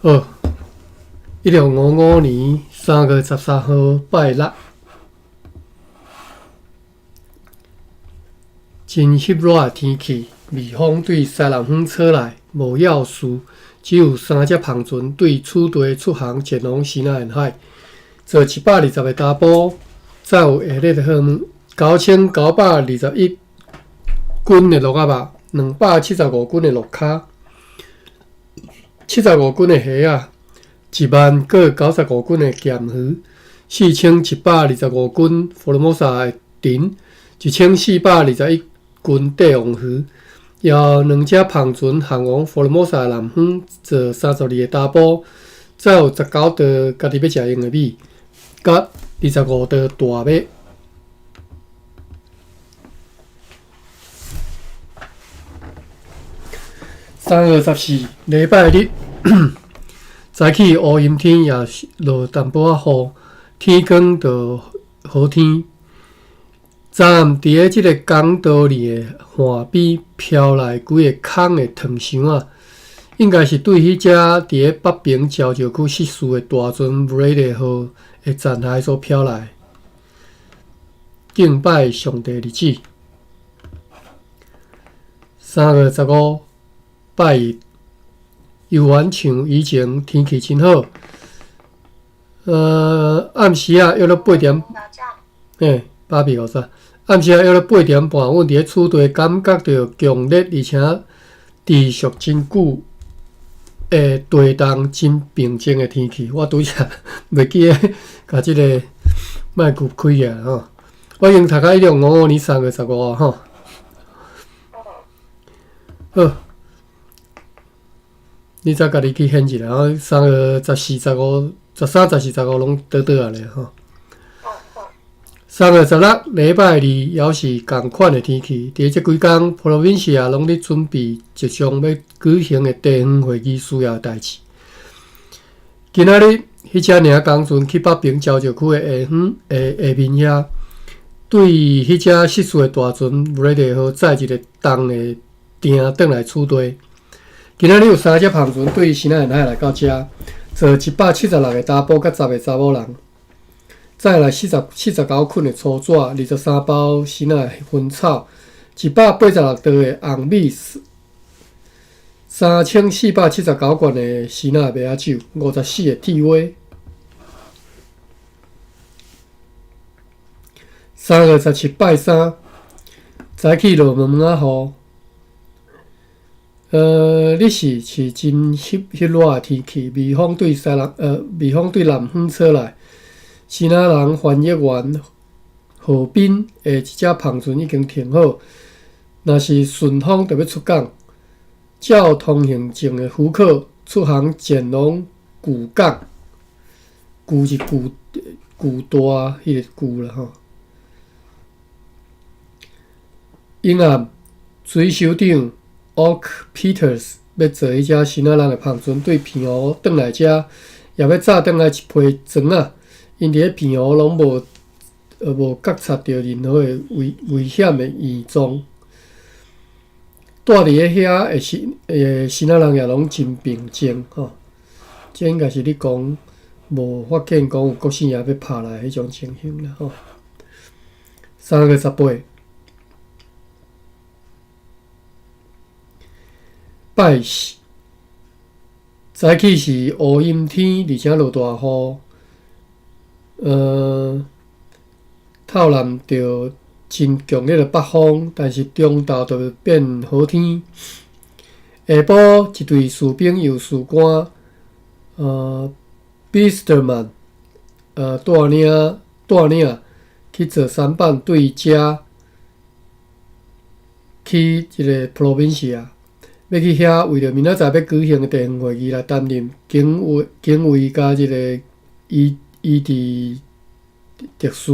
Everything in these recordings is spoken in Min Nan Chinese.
好，1655年3月13號拜六，真翕熱的天氣，微風對西南方吹來，無要事，只有三隻帆船對此地出航前往西南沿海，坐120個查埔，載有下熱的荷爾蒙，9921斤的鹿仔肉，275斤的鹿跤。75斤的蝦仔，1萬閣95斤的鹹魚，4125斤福爾摩沙的腸，1421斤帝王魚，由兩隻帆船航往福爾摩沙南方，坐32個查埔，載有19袋家己欲食用的米，佮25袋大麥。3月14，禮拜日，早起烏陰天，也是落淡薄仔雨，天光就好天。昨暗佇咧這個港道里的岸邊飄來幾个空的糖箱仔，應該是對彼隻佇咧北爿礁石區失事的大船 Brady 號的殘骸所飄來。敬拜上帝日子。3月15。拜一，猶原像以前天氣真好。暗時仔約了八點，嘿，8比53。暗時仔約了八點半，阮佇咧此地感覺著強烈而且持續真久的地動，真平靜的天氣。我拄則袂記得共這个麥克開起來吼。我已經讀到1655年3月15吼。好。你再家己去掀一下，吼，3月14、十五、十三、十四、十五攏倒倒仔咧吼。3月16，禮拜二，猶是仝款的天氣。佇這幾工，Provincia攏咧準備即將欲舉行的地方會議需要的代誌。今仔日，彼隻領工船去北爿礁石區的下方下下面遐，對彼隻失事的大船 Brady 號載一个重的訂轉來此地。今仔日有三隻帆船對西南沿海來到遮，坐176個查埔佮10個查某人，載來49捆的粗紙，23包新仔的薰草，186袋的紅米，3479罐的新仔麥仔酒，54個鐵鍋。3月17拜三，早起落毛毛仔雨。日時是真翕翕熱的天氣，微風對西南，微風對南方吹來。支那人翻譯員何斌的一隻帆船已經停好，若是順風就欲出港。照通行證的許可出航前往巨港，巨是巨巨大彼个巨啦吼。永暗水手長 Oak Peters 欲坐彼隻支那人的帆船對澎湖轉來遮，也欲載轉來一批磚仔。𪜶佇咧澎湖攏無覺察著任何的危險的異狀。住佇咧遐的支那人也攏真平靜吼。這應該是咧講無發現講有國姓爺欲拍來彼種情形啦吼。3月18，拜四，早起是烏陰天，而且落大雨。透南著真強烈的北風，但是中晝就變好天。下晡一隊士兵由士官Bisterman 帶領去坐舢板對遮去這个 Provincia，欲去遐為著明仔載欲舉行的地方會議來擔任警衛佮這个醫治特事，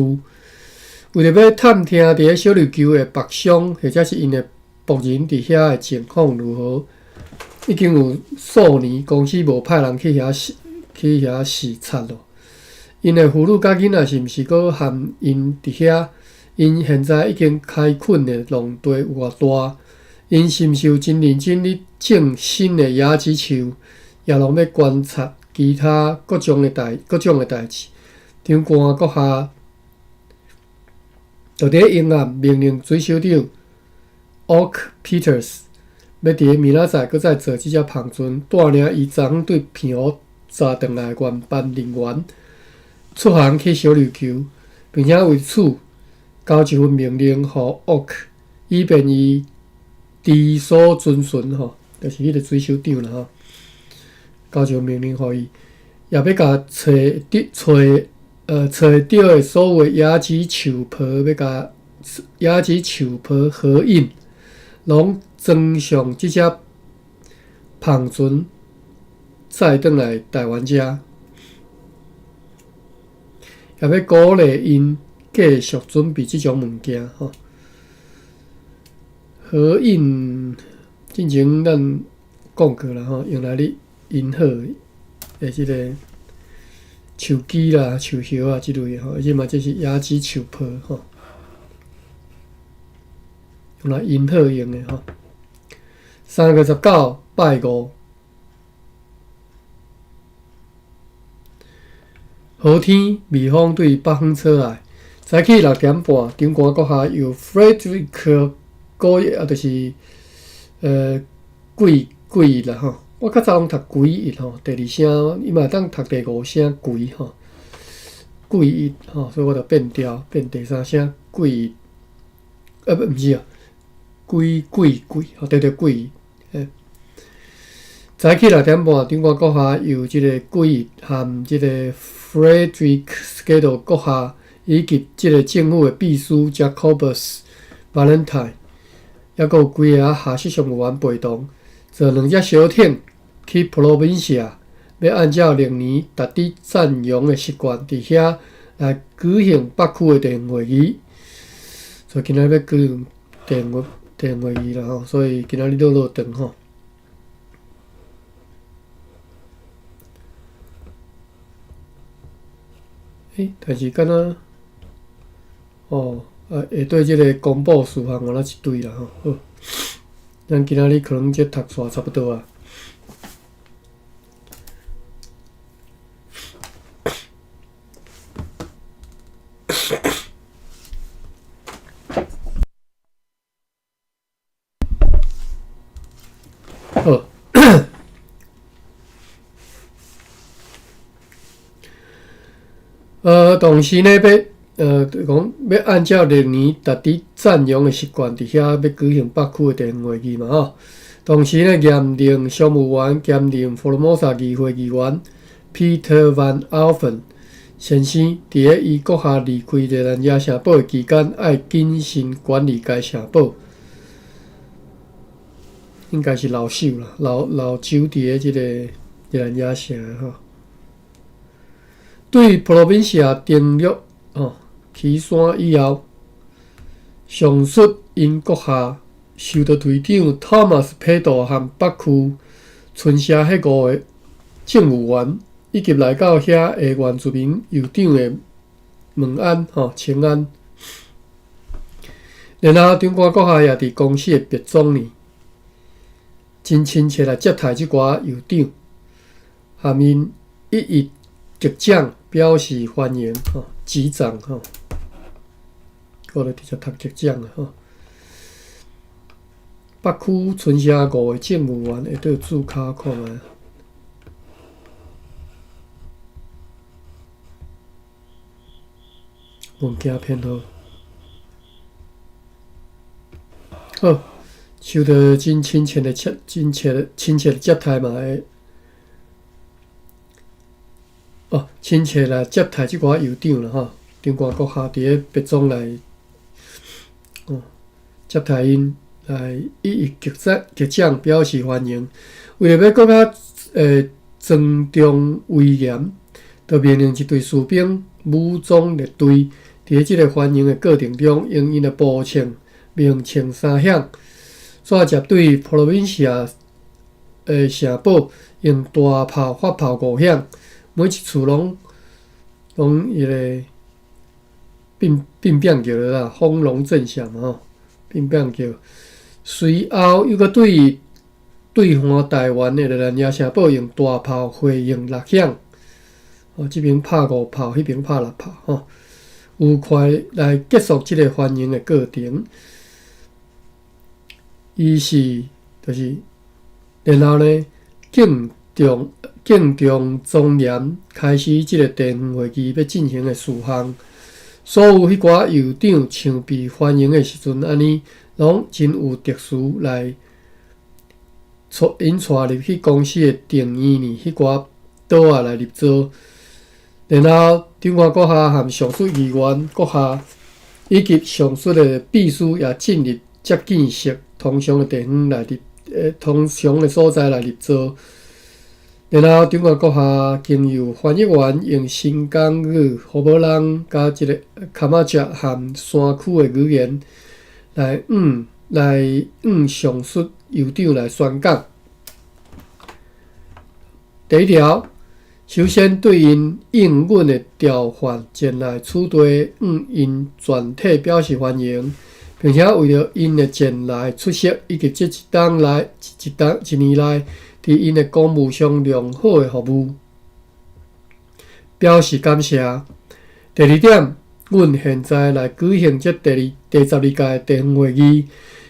為著欲探聽佇咧小琉球的北商或者是𪜶的僕人佇遐的情況如何，已經有數年公司無派人去遐視察囉。𪜶的婦女佮囡仔是毋是閣含𪜶佇遐？𪜶現在已經開墾的農地有偌大？𪜶是毋是有真認真咧種新的椰子樹？也攏欲觀察其他各種的代各種的代誌。長官閣下就佇咧陰暗命令水手長 Oak Peters 欲佇咧明仔載閣再坐這隻帆船，帶領伊昨昏對澎湖載轉來的原班人員出航去小琉球，並且為此交一份命令予 Oak，以便伊知所遵循吼，就是彼个水手長啦吼，交一份命令予伊，也欲共揣著揣揣著的所有椰子樹皮，欲共椰子樹皮合印，攏裝上這隻帆船，載轉來台灣遮，也欲鼓勵𪜶繼續準備這種物件吼。合印進前咱講過啦吼，用來咧印好的這个樹枝啦、樹葉啊這類的吼，這嘛這是椰子樹皮吼，用來印好用的吼。3月19拜五，好天，微風對北方吹來。早起6點半，長官閣下由 Frederick 古啊，就是桂桂啦吼。我較早攏讀鬼一吼，第二聲伊嘛會當讀第五聲鬼吼，桂一吼，所以我就變調變第三聲桂一，不毋是啊，鬼鬼鬼吼，對對鬼欸。早起6點半，長官閣下由這个桂一和這个 Frederick Schedel 閣下以及這个政府的秘書 Jacobus Valentine，抑閣有幾个下屬商務員陪同，坐兩隻小艇去 Provincia，欲按照歷年值得讚揚的習慣，佇遐來舉行北區的地方會議。所以今仔日欲舉行地方地方會議啦吼，所以今仔日落落長吼。欸，但是敢若哦，啊，下底這个公布事項有哪一堆啦吼。好，咱今仔日可能這讀煞差不多啊。好，同時呢，欲講欲按照歷年值得讚揚的習慣，佇遐欲舉行北區的地方會議嘛吼。同時呢，嚴令商務員兼任福爾摩沙議會議員 Peter Van Alphen 先生，佇咧伊閣下離開熱蘭遮城堡的期間，愛謹慎管理該城堡。應該是留守啦，留留守佇咧這個熱蘭遮城吼。對 Provincia 登陸吼旗山以後，上述𪜶閣下受到隊長 Thomas 批渡和北區村社彼五个政務員，以及來到遐的原住民酋長的問安吼請安。然後長官閣下也佇公司的別莊呢，真親切來接待這寡酋長，和𪜶一一擊掌表示歡迎吼，擊掌吼，我就直接讀擊掌啊吼。北區村社五个政務員會倒註跤看覓。物件編號。好，受到真親切的接，真切親切的接待嘛會，哦，親切來接待這寡酋長啦吼，長官閣下佇咧別莊來，哦，接待𪜶來一一擊掌擊掌表示歡迎。為著欲閣較莊重威嚴，就命令一隊士兵武裝列隊，佇咧這个歡迎的過程中，用𪜶的步槍鳴槍三響，煞接對 Provincia 的城堡用大炮發炮五響，每一次攏攏彼个變變變叫啦，轟隆震響嘛吼，變變叫。隨後又閣對對岸台灣的熱蘭遮城堡用大炮回應六響，哦，這邊拍五炮，彼邊拍六炮，吼，愉快來結束這个歡迎的過程。伊是就是，然後呢，敬重敬重莊嚴開始這个地方會議欲進行的事項。所有彼寡酋長像被歡迎的時陣按呢，攏真有特殊來帶𪜶帶入去公司的庭院裡，彼寡桌仔來入座。然後長官閣下和上述議員閣下以及上述的秘書也進入接見室通常的地方來入，通常的所在來入座。然後長官閣下經由翻譯員用新疆語、呼無人佮這个卡馬捷和山區的語言來向上述酋長來宣講。第一條，首先對𪜶應阮的調喚前來此地，向𪜶全體表示歡迎，並且為著𪜶的前來出席以及這一冬來一冬一年來佇𪜶的公務上良好的服務，表示感謝。第二點，阮現在來舉行這第12屆地方會議，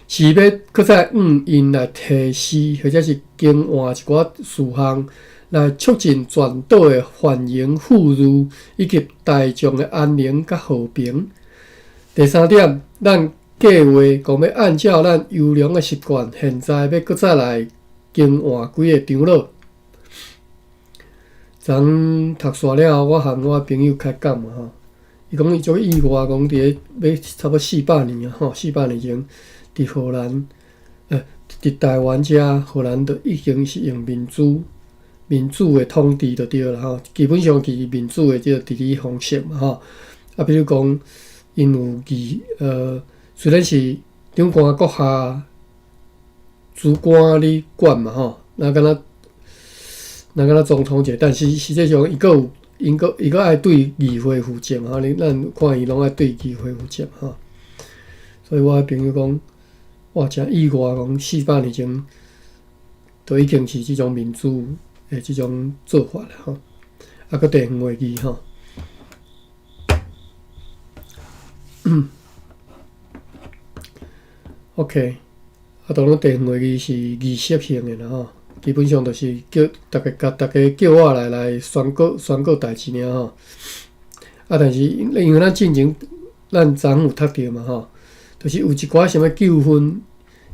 是欲閣再向𪜶來提示或者是更換一寡事項，來促進全島的繁榮富裕以及大眾的安寧佮和平。第三點，咱計劃講欲按照咱優良的習慣，現在欲閣再來更換幾个長老。昨昏讀煞了後，我和我朋友開講嘛吼，伊講伊足意外，講佇咧欲差不多四百年啊吼，四百年前佇荷蘭，佇台灣遮荷蘭就已經是用民主的統治就對啦吼，基本上是民主的這个治理方式嘛吼。啊，比如講，𪜶有議，雖然是長官閣下主官咧管嘛吼，那敢若總統制，但是實際上伊閣有，𪜶閣伊閣愛對議會負責嘛吼，你咱看伊攏愛對議會負責吼。所以我彼朋友講，哇，誠意外，講四百年前就已經是這種民主的這種做法啦吼。啊，閣地方會議吼。OK，啊，當然地方會議是儀式性的啦吼，基本上就是叫逐家共逐家叫我來宣告代誌爾吼。啊，但是因為咱進前咱昨昏有讀著嘛吼，就是有一寡啥物糾紛，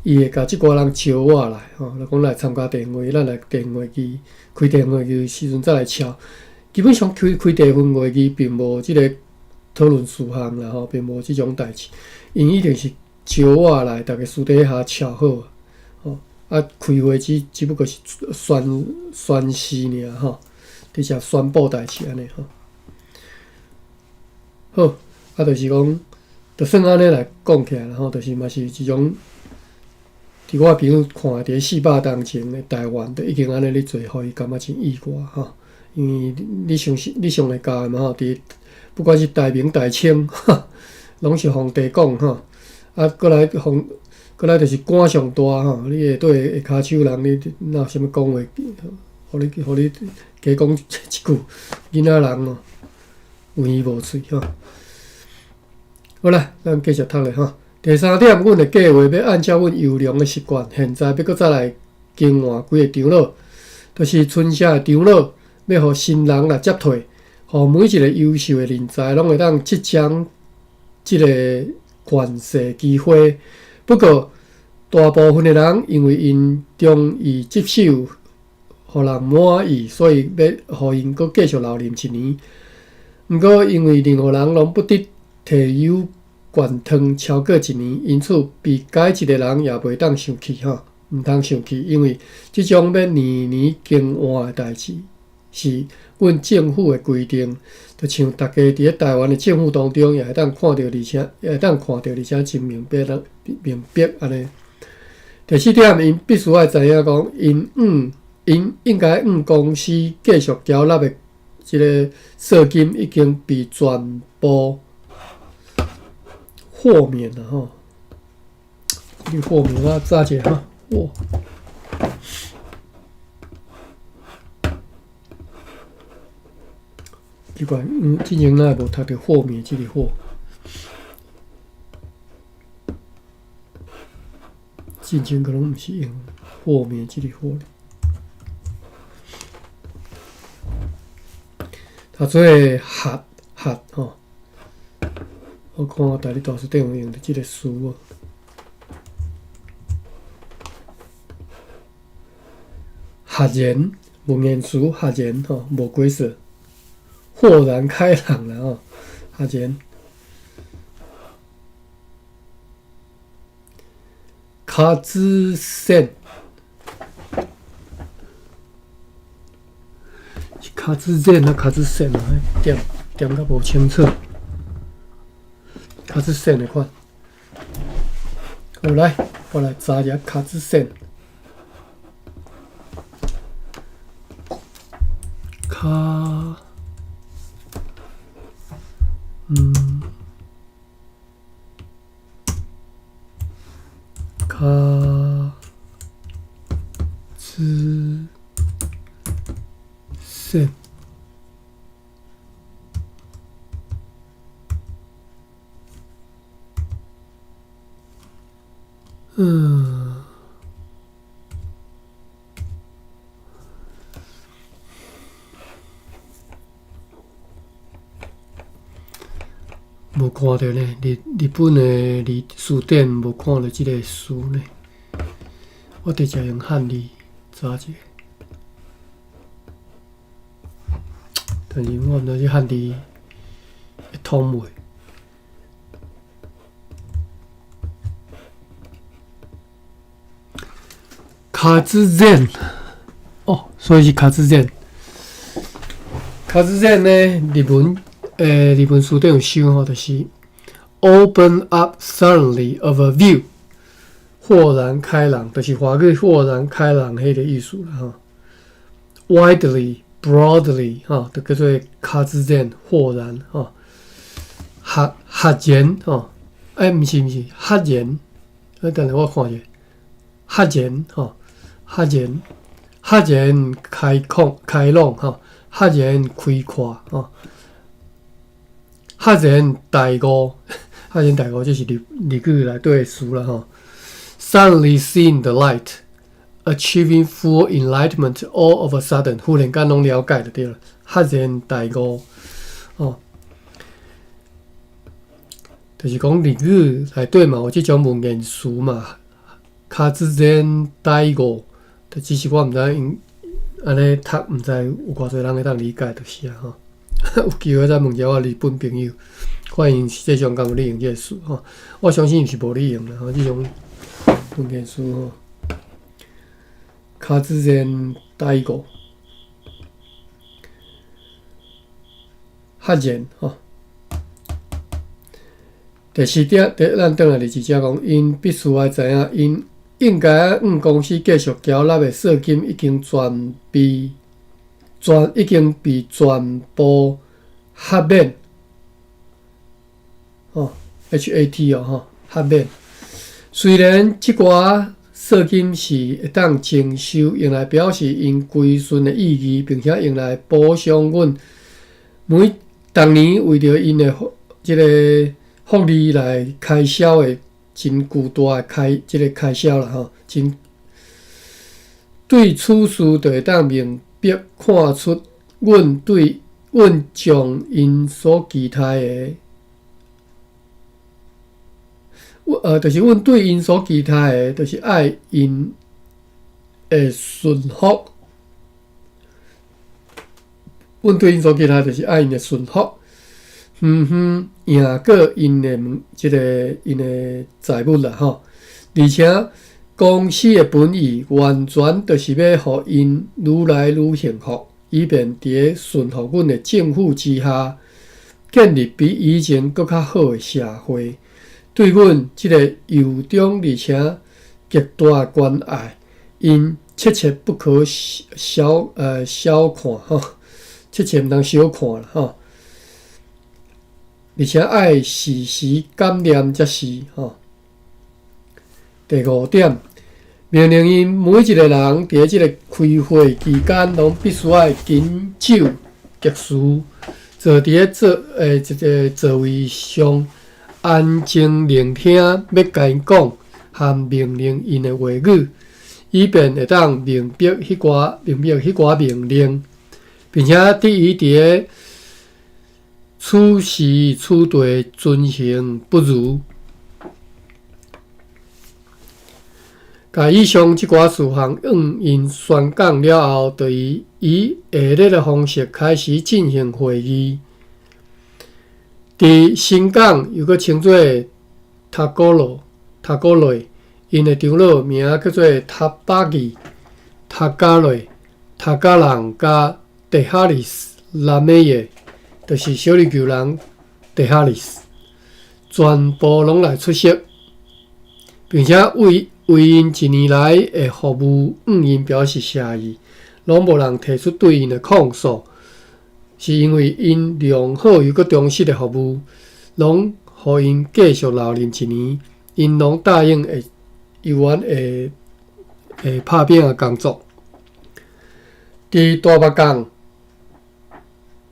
伊會共這寡人招我來吼，就講來參加地方會議，咱來地方會議開地方會議時陣再來敲。基本上開地方會議並無這個討論事項啦吼，並無這種代誌，𪜶一定是招我來，逐家私底下敲好，吼啊，開會只不過是宣誓爾吼，直接宣布代誌按呢吼。好，啊，就是講，就算按呢來講起來啦吼，就是嘛是一種，佇我朋友看佇咧四百冬前的台灣，就已經按呢咧做，予伊感覺真意外吼。因為你想是，你想會到的嘛吼，佇不管是大明大清，攏是皇帝講吼。啊，閣來皇，閣來就是官上大吼，你下底下跤手人，你哪有啥物講話，予你加講一句，囡仔人哦，有耳無喙吼。好啦，咱繼續讀咧吼。第三點，阮的計劃欲按照阮優良的習慣，現在欲閣再來更換幾个長老，就是村社的長老，欲予新人來接替，予每一个優秀的人才攏會當執掌這个權勢機會。不過，大部分的人因為𪜶中意職守，予人滿意，所以欲予𪜶閣繼續留任一年。毋過，因為任何人攏不得提油灌湯超過一年，因此被解職的人也袂當生氣吼，毋通生氣，因為這種欲年年更換的代誌是阮政府的規定，就像逐家佇咧台灣的政府當中，也會當看著，而且也會當看著，而且真明白啦，明白按呢。第四點，𪜶必須愛知影講，𪜶應該向公司繼續繳納的這个稅金已經被全部豁免了吼。你豁免我查一下哈，豁。奇怪，之前哪會無讀著豁免這个豁？之前可能毋是用豁免這个豁。讀做合合吼，我看台語大辭典有用著這个詞無？豁然，文言詞豁然吼，無鬼色，豁然開朗啦吼，豁然。跤子線，是跤子線啊，跤子線啊，點點較無清楚，跤子線的款。好來，我來查一下跤子線。跤，跤子線，無看著呢，日日本的字辭典無看著這个詞呢。我直接用漢字查一下，但是我毋知這漢字會通袂。跤子線，哦，所以是跤子線。跤子線呢，日文日文辭典有收吼，就是 open up suddenly of a view，豁然開朗，就是華語豁然開朗彼个意思啦吼。Widely, broadly，吼，就叫做跤子線，豁然吼，豁豁然吼，毋是毋是，豁然，等下我看者，豁然吼，豁然，豁然開闊開朗吼，豁然開闊吼，豁然大悟，豁然大悟，這是日日語內底的詞啦吼。Suddenly seeing the light, achieving full enlightenment all of a sudden，忽然間攏了解就對了。豁然大悟，哦，就是講日語內底嘛有這種文言詞嘛，跤子線大悟，就只是我毋知𪜶按呢讀，毋知有偌濟人會當理解就是啊吼。有機會再問一下我日本朋友，看𪜶實際上敢有咧用這个詞吼。我相信是無咧用啦吼，這種文言詞吼。跤子線大悟，豁然吼。第四點，咱轉來第四節講，𪜶必須愛知影，𪜶應該愛向公司繼續繳納的稅金已經全被全已經被全部豁免，吼，HAT 哦吼，豁免。雖然這寡稅金是會當徵收，用來表示𪜶歸順的意義，並且用來補償阮每逐年為著𪜶的這个福利來開銷的真巨大的開這个開銷啦吼，真對此事就會當明白看出，阮對阮將𪜶所期待的，就是阮對𪜶所期待的，就是愛𪜶會順服。阮對𪜶所期待，就是愛𪜶會順服，遠遠贏過𪜶的這个𪜶的財物啦吼。而且公司的本意完全就是欲予𪜶愈來愈幸福，以便佇咧順服阮的政府之下，建立比以前閣較好的社會。對阮這个由衷而且極大的關愛，𪜶切切不可小看吼，切切毋通小看啦吼。而且愛時時感念才是吼。第五點，命令𪜶每一个人佇這个開會期間，攏必須愛謹守格序，坐佇咧座的一个座位上，安靜聆聽，欲共𪜶講和命令𪜶的話語，以便會當明白彼寡命令，並且得以佇咧此時此地遵行不如。共以上這寡事項向𪜶宣講了後，就以下列的方式開始進行會議。佇新港又閣稱做塔古羅、塔古瑞，𪜶的長老名叫做塔巴吉、塔加瑞、塔加人佮德哈里斯拉美耶，就是小琉球人德哈里斯，全部攏來出席，並且為為𪜶一年來的服務，向𪜶表示謝意，攏無人提出對𪜶的控訴，是因為𪜶良好又閣忠實的服務，攏予𪜶繼續留任一年，𪜶攏答應會猶原會會拍拚的工作。佇大目港、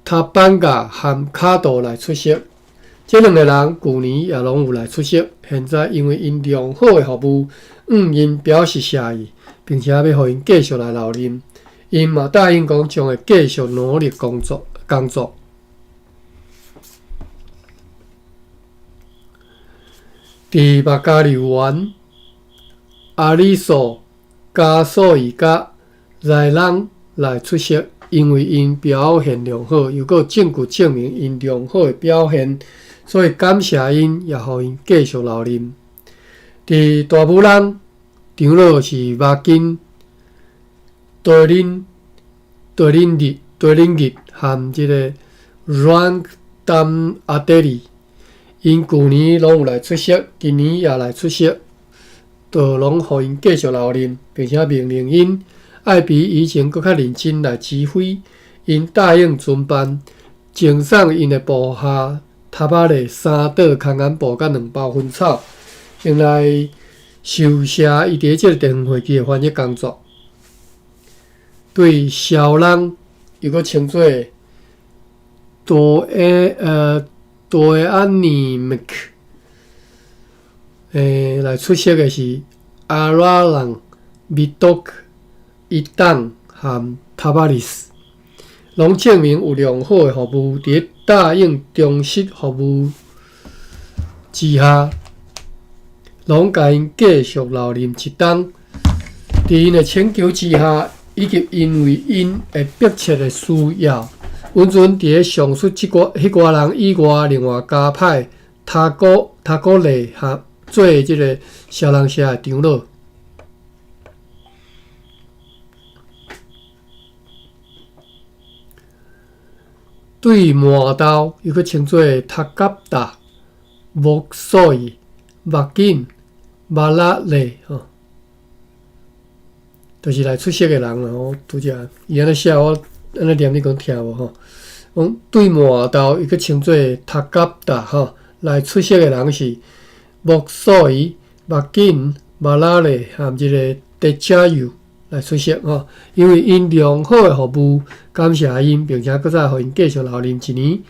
塔班加和卡道來出席。這兩个人舊年也攏有來出席，現在因為𪜶良好的服務，向𪜶表示謝意，並且欲予𪜶繼續來留任。𪜶嘛答應講將會繼續努力工作。工作。佇馬加利園，阿里索、加索伊佮來人來出席，因為𪜶表現良好，又閣有證據證明𪜶良好的表現。所以感謝𪜶，也予𪜶繼續留任。佇大武人長老是馬金、多林、多林日、多林日和這个阮丹阿德里，𪜶舊年攏有來出席，今年也來出席，就攏予𪜶繼續留任，並且命令𪜶愛比以前閣較認真來指揮。𪜶答應遵辦，贈送𪜶的部下。塔巴勒三桌空眼布佮兩包薰草，用來酬謝伊佇這个地方會議的翻譯工作。對蕭人又閣稱做多埃多埃安尼麥克，來出席的是阿拉人、米多克、伊當和塔巴里斯，攏證明有良好的服務，佇答應忠實服務之下，攏共𪜶繼續留任一冬。佇𪜶的請求之下，以及因為𪜶的迫切的需要，阮陣佇咧上述這寡彼寡人以外，另外加派塔古塔古勒哈做這个小人社的長老。對麻豆又閣稱做塔甲達、木索伊、目緊、馬拉勒吼，就是來出席的人啦吼。拄才伊按呢寫，我按呢念你講聽無吼？講對麻豆又閣稱做塔甲達吼，來出席的人是木索伊、目緊、馬拉勒含這个德加尤。來出席吼，因為𪜶良好的服務，感謝𪜶，並且閣再予𪜶繼續留任一年，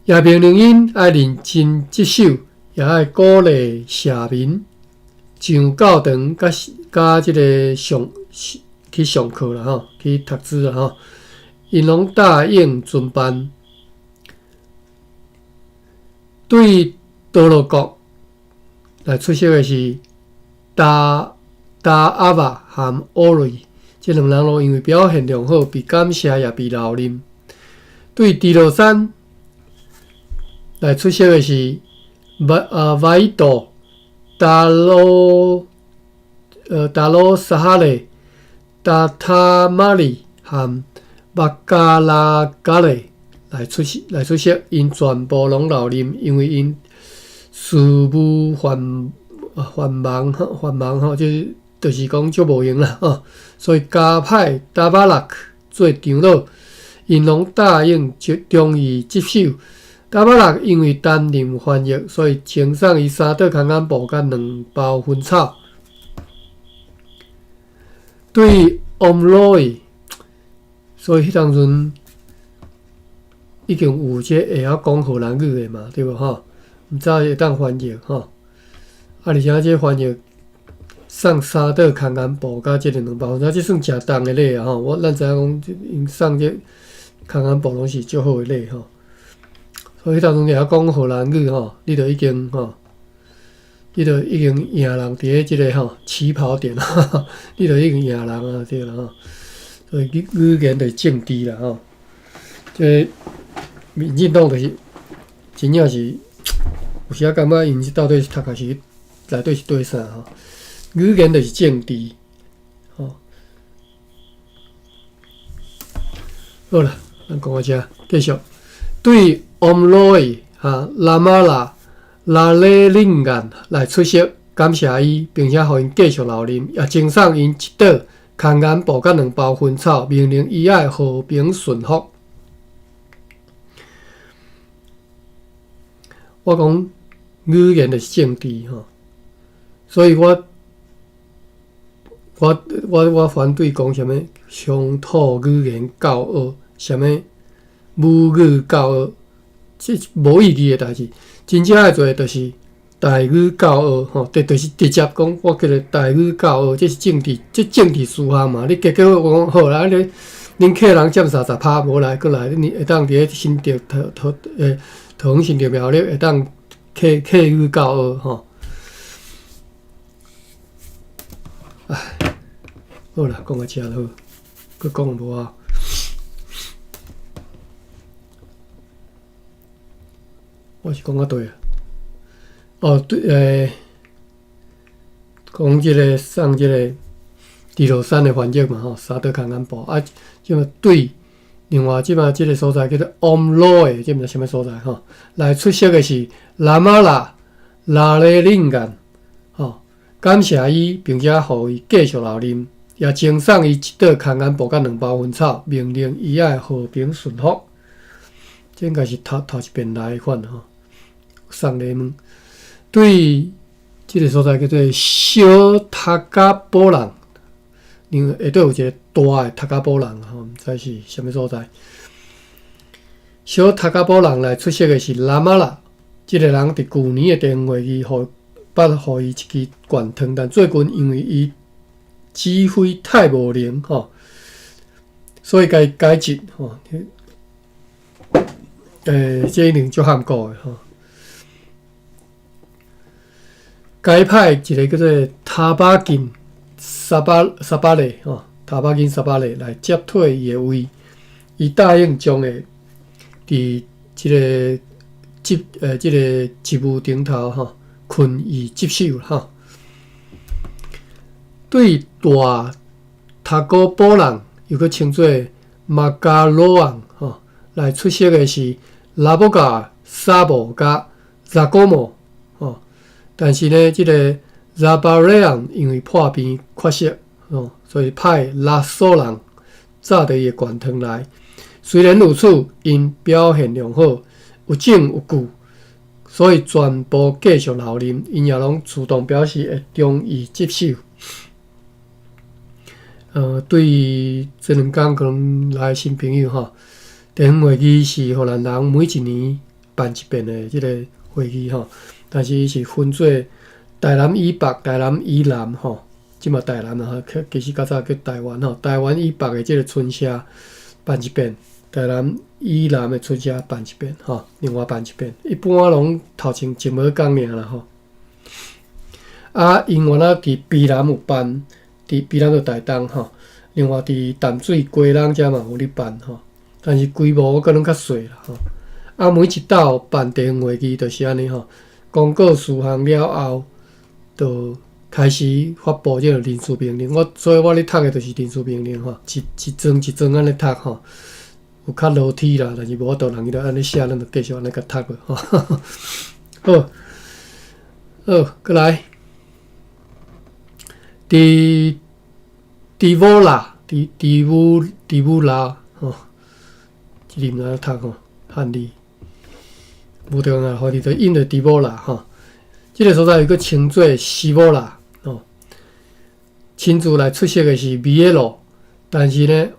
也命令𪜶愛認真職守，也愛鼓勵社民上教堂，佮佮這个上去上課啦吼，去讀書啦吼，𪜶攏答應遵辦。對多羅國來出席的是達。達阿巴和奧瑞這兩人攏因為表現良好，被感謝也被留任。對豬羅山來出席的是瓦伊多、達羅達羅薩哈勒、達塔馬里和巴加拉加勒來出席，𪜶全部攏留任，因為𪜶事務繁繁忙繁忙吼，就是。就是講足無閒啦，吼，所以加派達巴拉克做長老，𪜶攏答應忠於職守。達巴拉克因為擔任翻譯，所以贈送伊三桌空眼布佮兩包薰草。對翁羅伊，所以彼當陣已經有這會曉講荷蘭語的嘛，對無吼？毋知會當翻譯吼。啊，而且這翻譯送三桌空間布佮這個兩包，這算誠重的禮啊吼！我咱知影講，𪜶送這空間布攏是足好的禮吼。所以彼當陣會曉講荷蘭語吼，你就已經吼，你就已經贏人佇咧這個吼起跑點，你就已經贏人啊，對啦吼。所以語言就是政治啦吼。這民進黨就是真正是有時仔感覺𪜶是到底是讀冊是內底是對啥吼？語言就是政治，吼。好啦，咱講到遮，繼續對翁羅伊哈拉瑪拉拉雷林干來出席，感謝伊，並且予𪜶繼續留任，也贈送𪜶一桌空間布佮兩包薰草，命令伊愛和平順服。我講語言就是政治吼，所以我我我我反對講啥物鄉土語言教學，啥物母語教學，這無意義的代誌。真正愛做的就是台語教學吼，就是直接講我叫做台語教學，這是政治，這政治事項嘛。你結果我講好啦，你恁客人佔30%無來，閣來，你會當佇咧新竹桃桃欸桃園新竹苗栗會當客客語教學吼。唉，好啦，講到遮就好，閣講無啊？我是講到佗啊？哦，對，欸，講這個送這個佇羅山的翻譯嘛吼，三桌空間布啊，這個對，另外這馬這個所在叫做翁羅的，這毋知啥物所在吼，來出席的是拉瑪拉拉雷林干吼，感謝伊，並且予伊繼續留任，也贈送伊一桌空間布佮兩包薰草，命令伊愛和平順服。這應該是頭頭一遍來的款吼，送禮物。對這個所在叫做小塔加波人，因為下底有一個大的塔加波人吼，毋知是啥物所在。小塔加波人來出席的是拉瑪拉，這個人佇舊年的地方會議，予捌予伊一支懸糖，但最近因為伊指揮太無能吼，所以共伊解職吼。欸，這一定足罕過的吼。該派一個叫做塔巴金沙巴沙巴雷吼，塔巴金沙巴雷來接替伊的位，伊答應將會佇這個職欸這個職務頂頭吼，勤於職守吼。對大塔哥波人，又閣稱做馬加羅昂吼，來出席的是拉布加沙布佮扎古莫吼，但是呢，這個扎巴瑞昂因為破病缺席吼，所以派拉索人紮佇伊的懸糖內。雖然如此，𪜶表現良好，有證有據，所以全部繼續留任。𪜶也攏主動表示會忠於職守。對這兩工可能來新朋友吼，地方會議是予咱人每一年辦一遍的這個會議吼，但是伊是分做台南以北、台南以南吼，這馬台南啊，其實較早叫台灣吼，台灣以北的這個村社辦一遍，台南以南的村社辦一遍吼，另外辦一遍，一般攏頭前一無仝爾啦吼。啊，𪜶原來佇卑南有辦。佇卑南就台東吼，另外佇淡水、基隆遮嘛有咧辦吼，但是規模可能較細啦吼。啊，每一鬥辦地方會議就是按呢吼，公告事項了後，就開始發布這個人事命令。我所以我咧讀的就是人事命令吼，一一章一章按呢讀吼，有較落體啦，但是無法度人伊就按呢寫，咱就繼續按呢共讀落吼。好，好，閣來。佇佇烏拉，佇佇烏佇烏拉吼，這字毋知影讀吼，漢字無重要，反正就音就佇烏拉吼。這個所在又閣稱做西烏拉吼。親自來出席的是米埃羅，但是呢，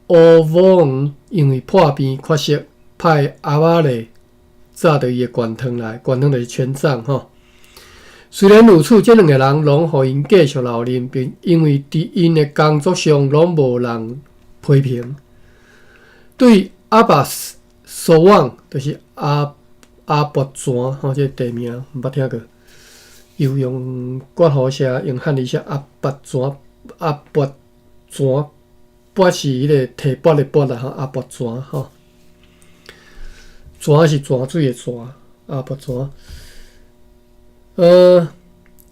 烏沃因為破病缺席，派阿瑪勒紮著伊的權杖來，權杖就是權杖吼。雖然如此，這兩个人攏予𪜶繼續留任，並因為佇𪜶的工作上攏無人批評。對阿巴斯蘇旺，就是阿阿伯泉吼，這个地名毋捌聽過。又用括弧寫，用漢字寫阿伯泉，阿伯泉，伯是彼个提拔的拔啦吼，阿伯泉吼。泉是泉水的泉，阿伯泉。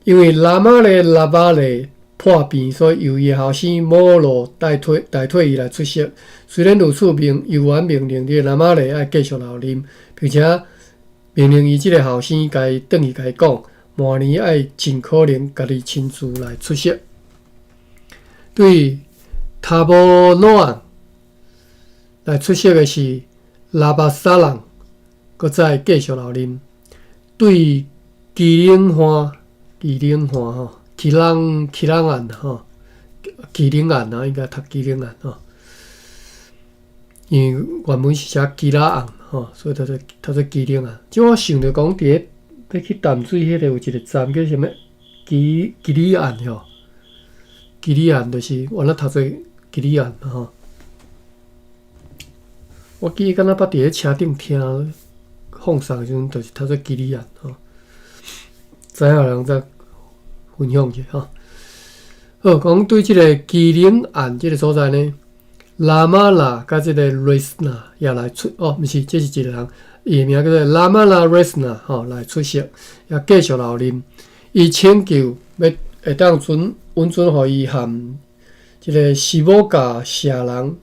因為拉瑪勒拉巴勒破病，所以由伊的後生摩羅代替伊來出席。雖然如此，命猶原命令這个拉瑪勒愛繼續留任，並且命令伊這个後生共伊轉去共伊講，明年愛盡可能家己親自來出席。對塔波諾岸來出席的是拉巴沙人，閣再繼續留任。對基隆岸，基隆岸吼，基隆基隆岸吼，基隆岸啊，應該讀基隆岸吼。因為原文是寫基拉岸吼，所以讀做基隆岸。這我想著講，佇咧欲去淡水彼个有一个站叫啥物？基基里岸吼，基里岸就是原來讀做基里岸吼。我記得敢若捌佇咧車頂聽放送的時陣，就是讀做基里岸吼。知影的人再分享一下吼。好，講對這个基隆岸這个所在呢，拉瑪拉佮這个瑞斯納也來出哦，毋是，這是一个人，伊的名叫做拉瑪拉瑞斯納吼來出席，也繼續留任。伊請求欲會當准允准予伊和這个西摩嘎社人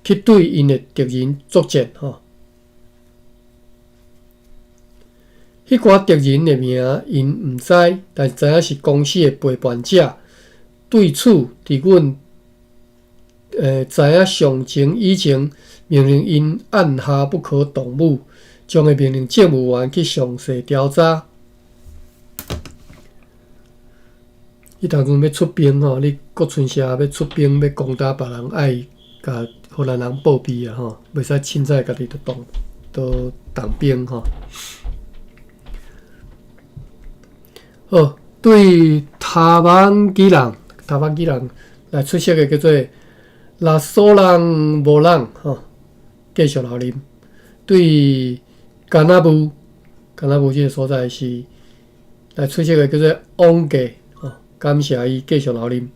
去對𪜶的敵人作戰吼。彼寡敵人的名𪜶毋知，但是知影是公司的背叛者。對此，佇阮知影上情以前，命令𪜶按下不可動武，將會命令政務員去詳細調查。彼當陣欲出兵吼，你國春社欲出兵欲攻打別人，愛共荷蘭人報備啊吼，袂使凊彩家己就動就動兵吼。好，對塔邦基人，塔邦基人來出席的叫做拉索人無人吼，繼續留任。對甘那布，甘那布這个所在是來出席的叫做王格吼，感謝伊繼續留任。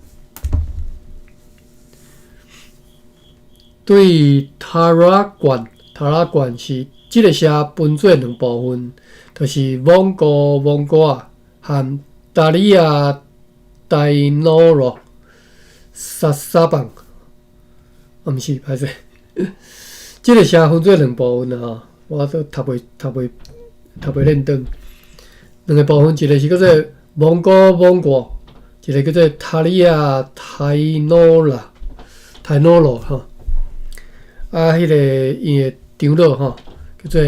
對塔拉縣，塔拉縣是這个社分做兩部分，就是蒙古蒙古仔和達里亞大諾羅薩沙邦，啊，毋是，歹勢，這个社分做兩部分啊，我都讀袂認真。兩个部分，一个是叫做蒙古蒙古，一个叫做塔里亞泰諾拉泰諾羅吼。啊，彼个伊的長老吼，叫做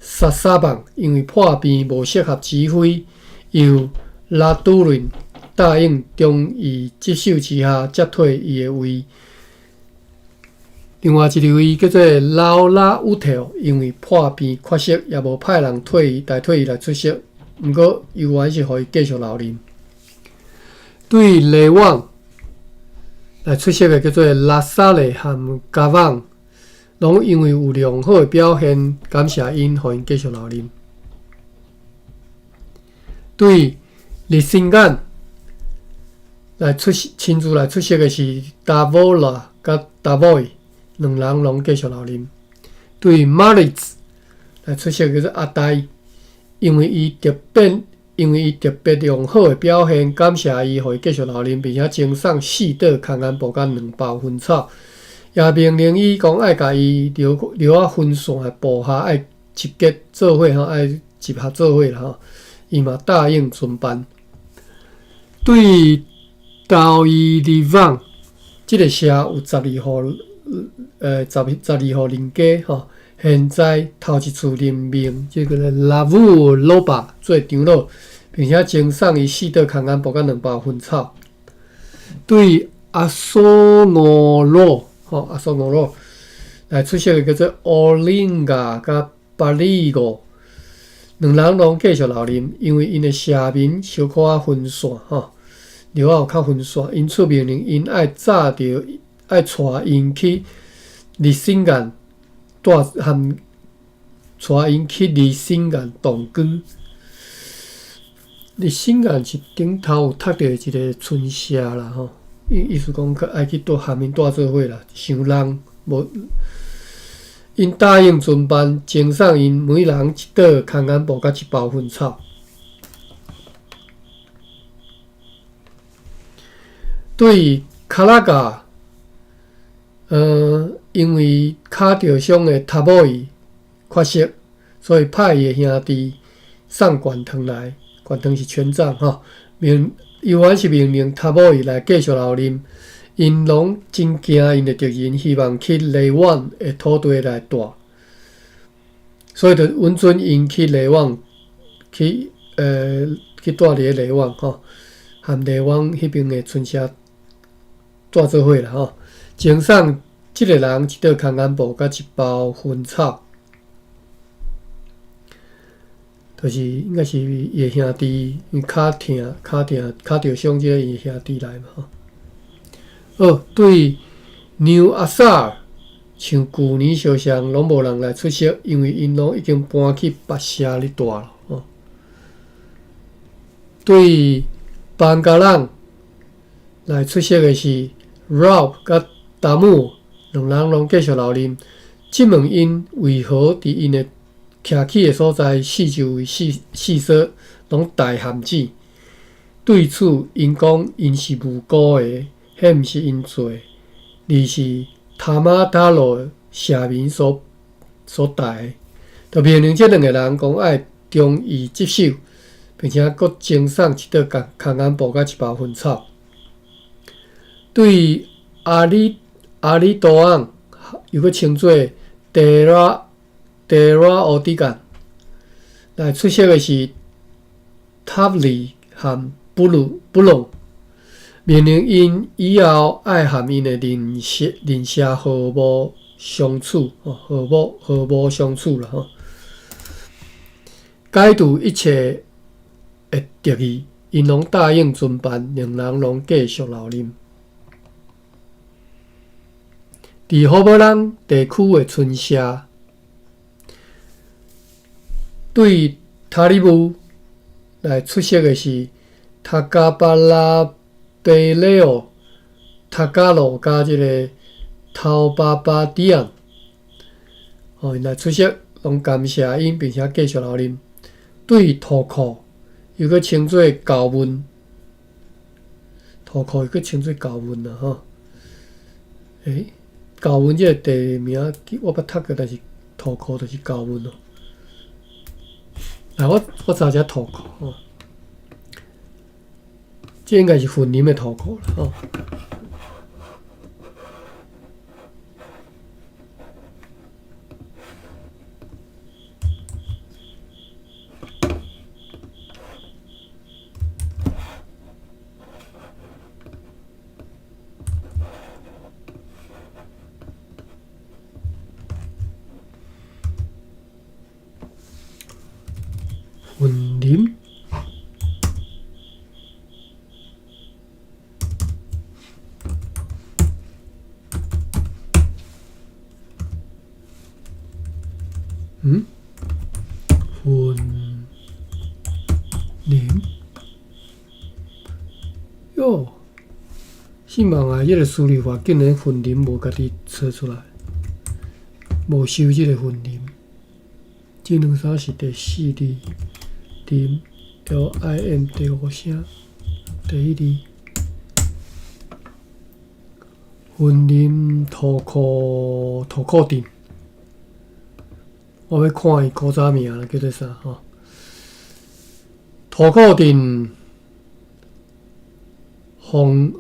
薩沙邦，因為破病無適合指揮，由拉杜倫答應將伊職守之下接替伊的位。另外一位叫做勞拉烏特，因為破病缺席，也無派人替伊代替伊來出席。毋過，猶原是予伊繼續留任。對雷旺來出席的叫做拉薩勒和加旺，攏因為有良好的表現，感謝𪜶，予𪜶繼續留任。對日新眼來出席親自來出席的是達沃拉佮達沃伊兩人攏繼續留任。對馬里茲來出席叫做阿呆，因為伊特別良好的表現，感謝伊，予伊繼續留任，並且贈送四袋空間布佮兩包薰草，也命令伊講愛共伊留留仔分散的部下愛集結做伙吼，愛集合做伙啦吼。伊嘛答應遵辦。對道伊利旺這个社有十二戶，十二戶人家吼。現在頭一次任命這个拉烏魯巴做長老，並且贈送伊四袋空間布佮兩包薰草。對阿索俄羅吼，阿索俄羅來出席的叫做烏林亞佮巴里奧，兩人攏繼續留任，因為𪜶的社民小可仔分散吼，著有較分散，因此命令𪜶愛紮著愛帶𪜶去日新岩蹛和帶𪜶去日新岩同居。日新岩是頂頭有讀著一個村社啦吼，意思講愛去蹛和𪜶蹛做伙啦，傷重無。𪜶答應遵辦，贈送𪜶每人一桌空眼布佮一包糞草。對卡拉加，因為跤著傷的塔布伊缺席，所以派伊的兄弟送懸糖來。懸糖是權杖吼，命猶原是命令塔布伊來繼續留任。𪜶攏真驚𪜶的敵人，希望去雷旺的土地來蹛，所以就允准𪜶去雷旺去蹛佇咧雷旺吼，和雷旺彼邊的村社蹛做伙啦吼。贈送這个人一桌空眼布佮一包糞草，就是應該是伊的兄弟，因為跤疼、跤疼、跤著傷，這个伊的兄弟來嘛吼。好，對牛阿薩爾，像舊年相像，攏無人來出席，因為𪜶攏已經搬去別社咧蹛了。吼，對班加朗來出席的是 Rob 佮達姆，兩人攏繼續留任。質問𪜶為何佇𪜶的徛起的所在四周圍四四索攏埋陷阱？對此，𪜶講𪜶是無辜的。彼毋是𪜶做的，而是塔瑪塔羅社民所帶的。就命令這兩个人講愛忠於職守，並且閣贈送一桌空眼布佮一包糞草。對阿里多昂，又閣稱做德拉奧迪干，來出席的是塔利和布隆。命令𪜶以後愛和𪜶的鄰舍和睦相處，和睦相處啦吼。解除一切的敵意，𪜶攏答應遵辦，兩人攏繼續留任。佇好堡人地區的村社，對塔里布來出席的是塔加巴拉貝雷奧、塔加羅佮這个頭巴巴迪昂，吼，𪜶來出席，攏感謝𪜶，並且繼續留任。對塗庫，又閣稱做舊文，塗庫又閣稱做舊文啦，吼。舊文這个地名我捌讀過，但是塗庫就是舊文咯。來，我查一下塗庫吼。這應該是雲林的塗庫啦，吼。雲林。雲林，喲，姓網啊，這个輸入法竟然雲林無家己找出來，無收這个雲林。這兩三是第四字，林 L I M 第五聲，第一字。雲林塗庫鎮，我欲看伊古早名叫做啥吼？塗庫鎮鳳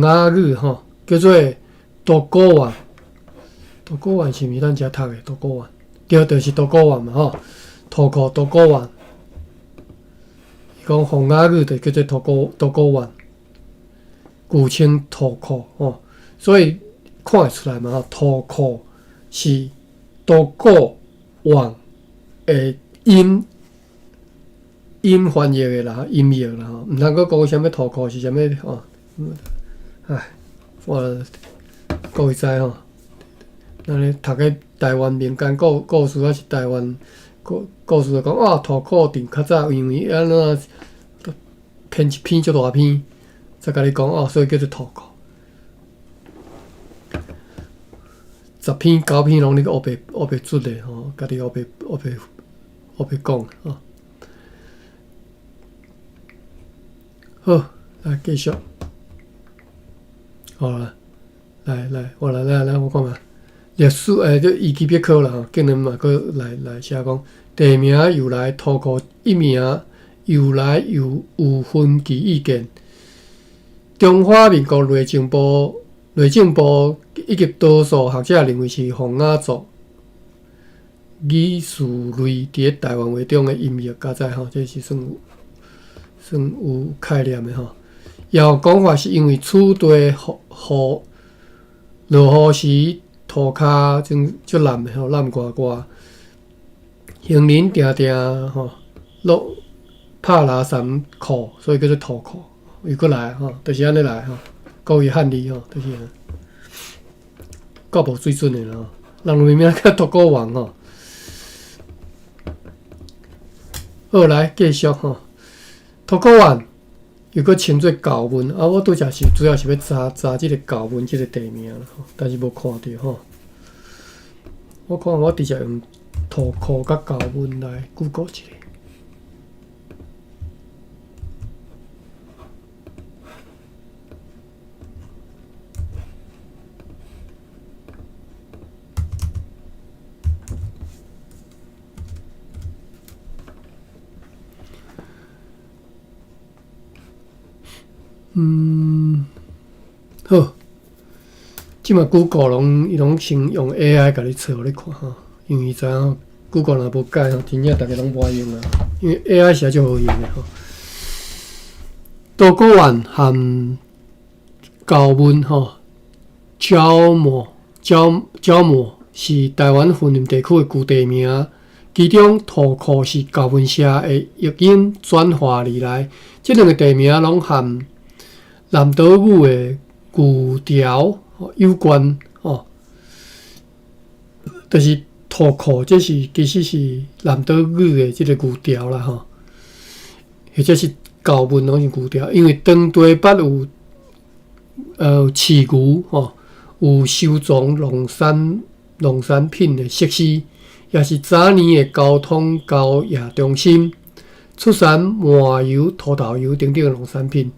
雅語吼，叫做都古灣。都古灣是毋是咱遮讀的？都古灣對，就是都古灣嘛吼。塗庫都古灣，伊講鳳雅語就叫做塗古灣，舊稱塗庫吼。所以看會出來嘛吼，塗庫是都古王的音音翻譯的啦，音譯啦吼，毋通閣講啥物塗庫是啥物吼。唉，我各位知吼，咱咧讀個台灣民間故故事，抑是台灣故故事，就講啊，塗庫鎮較早因為按怎編一篇足大篇，才共你講哦，所以叫做塗庫。十篇九篇攏咧烏白烏白出的吼，家己烏白烏白烏白講吼。好，來繼續。好啦，來來，我來來來，我講嘛。歷史欸，這維基百科啦吼，竟然嘛閣來來寫講地名由來，塗庫一名由來有有分歧意見。中華民國內政部內政部以及多數學者認為是洪雅族語序類佇咧台灣話中的音譯加載吼，這是算有算有概念的吼。也有講法是因為此地雨雨落雨時塗跤真足爛的吼，爛呱呱，行人定定吼落拍垃圾庫，所以叫做塗庫。又閣來吼，就是按呢來吼，各位漢字吼，就是夠無水準的啦吼。人明明叫塗庫王吼。好，來繼續吼。塗庫王又閣稱做舊文啊，我拄則是主要是欲查查這個舊文這個地名啦，吼，但是無看著吼。我看我直接用塗庫佮舊文來 Google 一下。嗯，好，這馬 Google 攏伊攏先用 AI 共你揣予你看吼，因為知影 Google 若無改吼，真正逐家攏無愛用啊。因為 AI 實在足好用的吼。都古丸和舊文吼，蕉摩蕉蕉摩是台灣雲林地區的舊地名，其中塗庫是舊文社的譯音轉化而來。這兩個地名攏和南島語的牛潮有關吼，就是塗庫，這是其實是南島語的這個牛潮啦吼，或者是舊文攏是牛潮，因為當地捌有飼牛吼，有收藏農產農產品的設施，也是早年的交通交易中心，出產麻油、土豆油等等的農產品。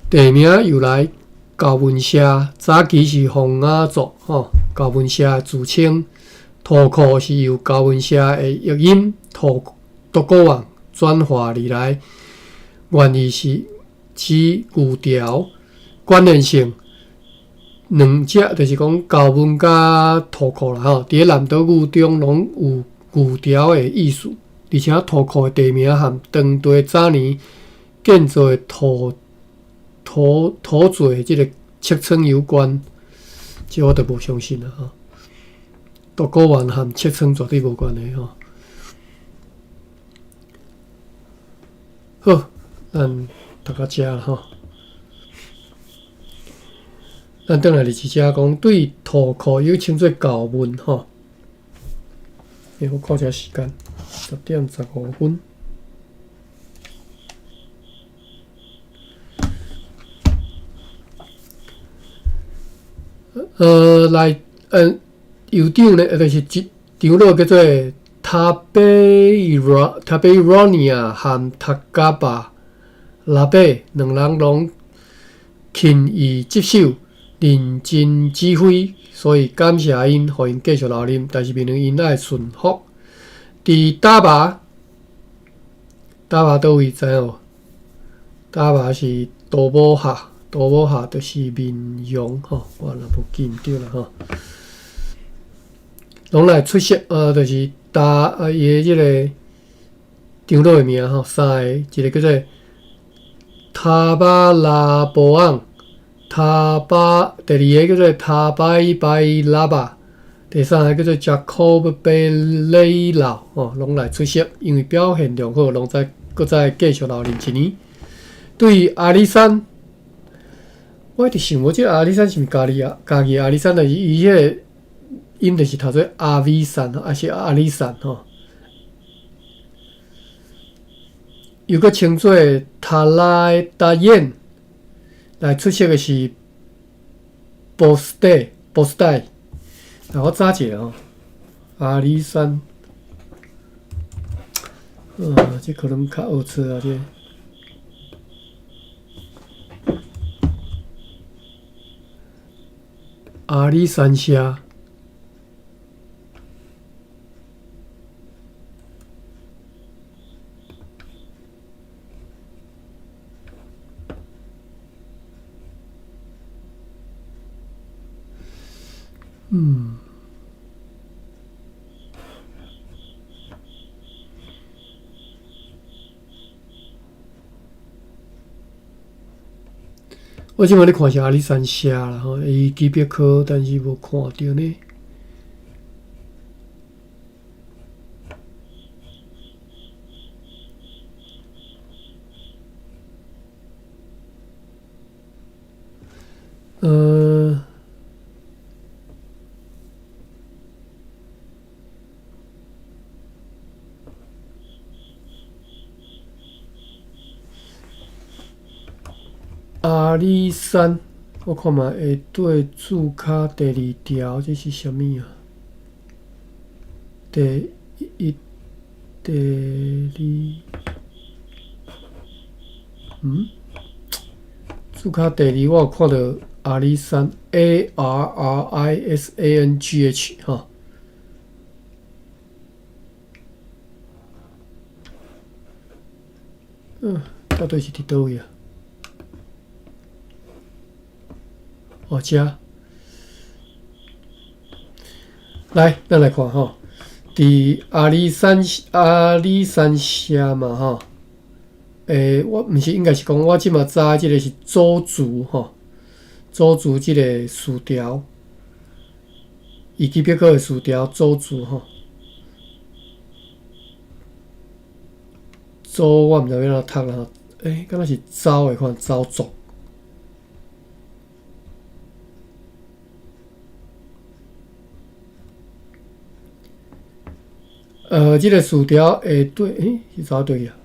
地名由來，舊文社早期是洪雅族吼，舊文社自稱塗庫是由舊文社的譯音塗都古王轉化而來，原意是指牛潮。關聯性，兩者就是講舊文佮塗庫啦吼，佇咧南島語中攏有牛潮的意思，而且塗庫的地名和當地早年建造的土土土做的這個尺寸有關，這我就無相信啦吼。都古丸和尺寸絕對無關係吼。好，咱讀到遮啦吼。咱轉來佇這講，對塗庫又稱做舊文吼。欸，我看一下時間，10點15分。來，酋長呢，就是一長老叫做塔貝羅塔貝羅尼亞和塔加巴拉貝兩人攏勤於職守，認真指揮，所以感謝𪜶，予𪜶繼續留任，但是命令𪜶愛順服。佇打麻，打麻佗位知影無？打麻是多摩哈，多摩哈就是綿羊吼，我若無記毋著啦吼。攏來出席，就是打啊，伊的這個長老的名吼，三個，一個叫做塔塔巴拉波昂，塔巴第二个叫做塔拜拜拉巴，第三个叫做贾科布贝雷老吼，攏來出席，因為表現良好，攏再閣再繼續留任一年。對阿里山，我一直想無，這個阿里山是毋是家己啊？家己阿里山，但是伊彼個音就是讀做阿里山，還是阿里山吼？又閣稱做塔拉達燕，來出席的是波斯蒂波斯蒂。來，我查一下吼，阿里山，這可能較學錯啊，這個。阿里山社。嗯，我這擺咧看是阿里山社啦，吼，伊基別科，但是無看著呢。阿里山，我看覓下底註卡第二條，這是啥物啊？第一、第二，嗯？註卡第二，我有看著阿里山 A R R I S A N G H 吼。嗯，到底是佇佗位啊？哦，遮。來，咱來看吼，佇阿里山阿里山社嘛吼，欸，我毋是應該是講，我這馬查這個是鄒族吼，鄒族這個詞條，維基百科的詞條鄒族吼，鄒我毋知欲按怎讀啦，欸，敢若是鄒的款鄒族。這個詞條下底，欸，是怎對啊？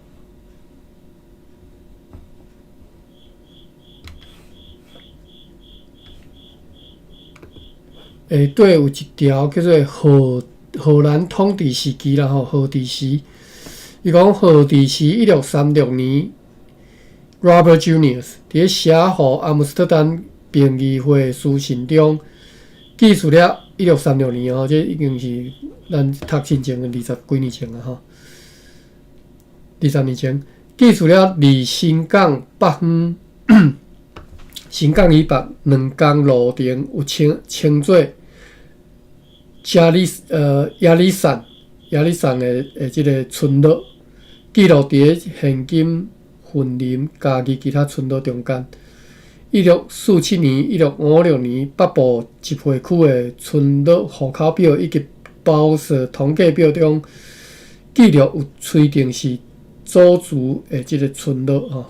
下底有一條叫做荷荷蘭統治時期啦吼，荷治時，伊講荷治時1636年，Robert Junius 佇咧寫予阿姆斯特丹評議會書信中，記述了1636年吼，這已經是咱讀進前的二十幾年前啊吼，20年前記述了離新港北方，新港以北2工路程有稱稱做加里亞里山亞里山的這個村落，記錄佇咧現今雲林嘉義其他村落中間。1647年、1656年北部集會區的村落戶口表以及包稅統計表中記錄有推定是鄒族的這個村落吼。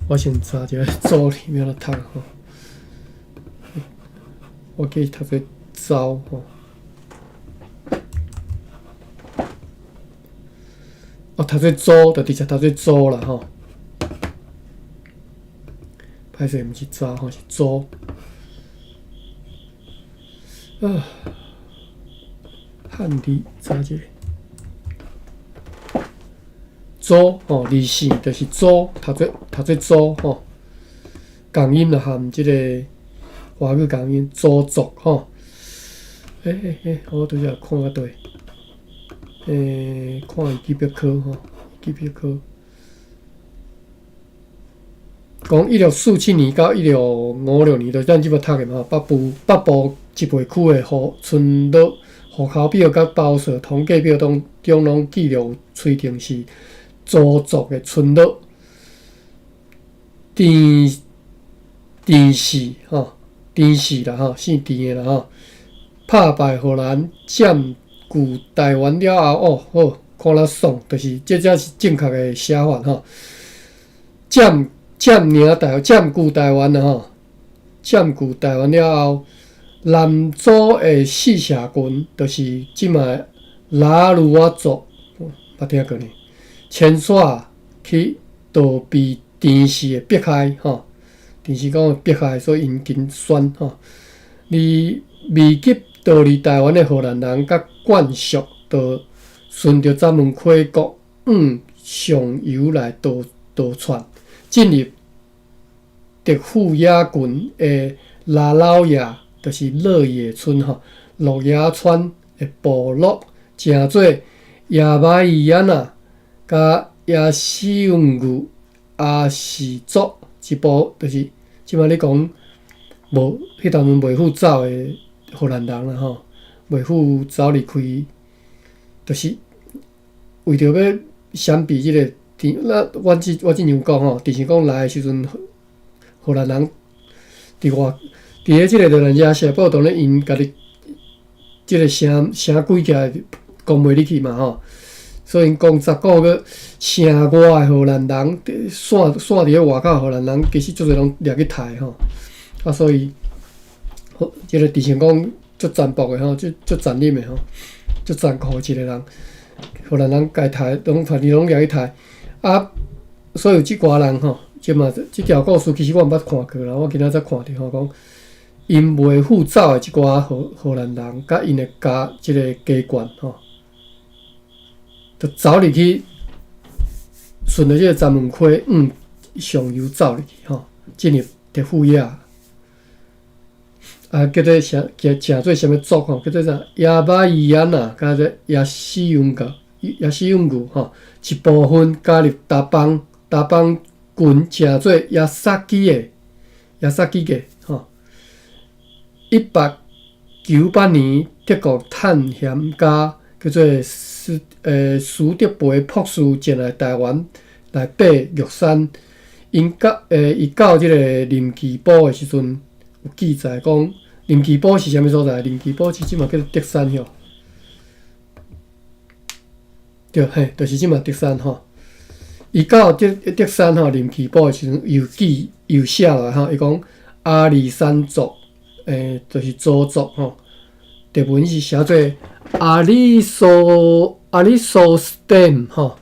我先查一下鄒字欲按怎讀吼。我記讀做鄒吼。哦，讀做鄒，就直接讀做鄒啦吼。歹勢，毋是鄒吼，是鄒。啊，漢字查一下，鄒吼，字姓就是鄒，讀做讀做鄒吼。共音啦，含這個華語共音，鄒族吼。欸欸欸，我拄才看到對，欸，看維基百科吼，維基百科。講1647年到1656年，就是咱這擺讀的嘛，北部北部集會區的戶村落戶口表佮包稅統計表當中，攏記錄有推定是鄒族的村落。田田氏吼，田氏啦吼，姓田的啦吼，拍败荷蘭佔據台灣了後，哦好，看了爽，就是這才是正確的寫法吼。佔佔領台佔據台灣啦吼，佔據台灣了後，南祖的四社群，就是這馬拉魯仔族，捌聽過呢？遷徙去逃避田氏的迫害吼，田氏講迫害，所以𪜶緊選吼。而未及逃離台灣的荷蘭人佮慣屬，就順著鄒門溪谷往上游來逃逃竄，進入德富野郡的拉老野，就是樂野村吼，鹿野村的部落，稱做亞馬伊安仔佮亞斯永牛阿氏族一部，就是這擺咧講無彼當陣袂赴走的荷蘭人啦吼，袂赴走離開，就是為著欲閃避這個田。那阮之我之前有講吼，就是講來的時陣，荷蘭人佇外佇咧這個熱蘭遮社報當咧，𪜶家己這個城城鬼起來講袂入去嘛吼。所以𪜶講十個個城外的荷蘭人，散散佇咧外口荷蘭人，其實足濟攏掠去刣吼。啊，所以，這個鄭成功足殘暴的吼，足足殘忍的吼，足殘酷的一個人，荷蘭人共刣，攏反正攏掠去刣。啊，所以有這寡人吼，這嘛這條故事其實我毋捌看過啦，我今仔才看著吼，講𪜶袂赴走的這寡荷荷蘭人，佮𪜶的家這個家眷吼。就走入去，順著這個鄒門溪往上游走入去吼，進入德富野，啊，叫做啥？叫稱做啥物族吼？叫做啥？亞巴伊安仔，佮這亞斯永格、亞斯永牛吼，一部分加入達邦，達邦郡稱做亞薩基的亞薩基個吼。1898年，德國探險家叫做斯斯德培博士前來台灣來爬玉山，𪜶到伊到這個林奇埔的時陣，有記載講林奇埔是啥物所在？林奇埔是這馬叫做德山吼，對嘿，就是這馬德山吼。伊到德德山吼林奇埔的時陣，又記又寫落來吼，伊講阿里山族，就是鄒族吼，德文是寫做阿里蘇阿里蘇斯坦吼，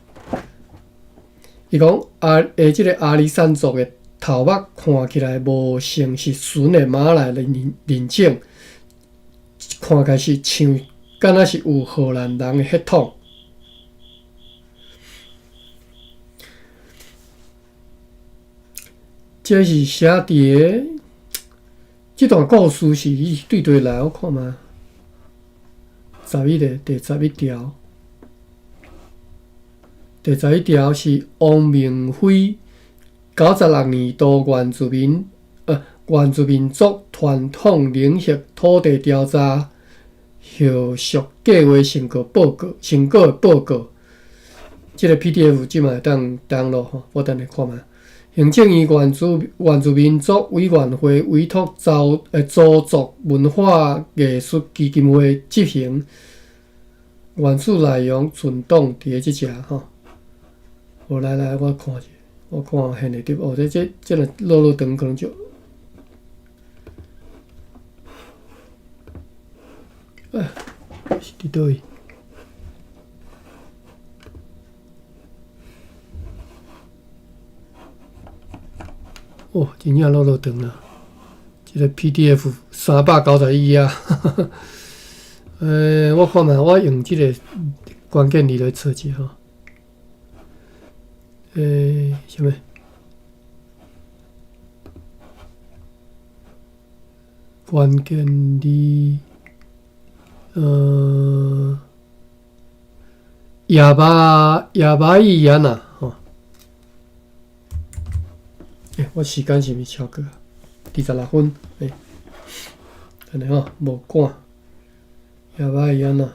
伊講阿這個阿里山族的頭目看起來無像是純的馬來人人種，看起來是像敢若是有荷蘭人的血統。這是寫佇個這段故事是伊對佗來，我看覓。十一個第十一條，第十一條是王明輝96年度原住民原住民族傳統領域土地調查後續計劃成果報告成果的報告。這個 PDF 這馬會當 download 吼，我等下看覓。行政院原住原住民族委員會委託鄒鄒族文化藝術基金會執行。原始內容存檔佇咧這遮吼。好，來來，我看一下，我看現會佇哦，這這這個落落長可能就，哎，是佇佗位？哦，真正落落長啊！這個 PDF 391頁。我看覓，我用這個關鍵字來查一下吼。啥物？關鍵字，亞巴亞巴伊安仔吼。欸，我時間是毋是超過？26分，欸，按呢吼，無趕。亞巴伊安仔。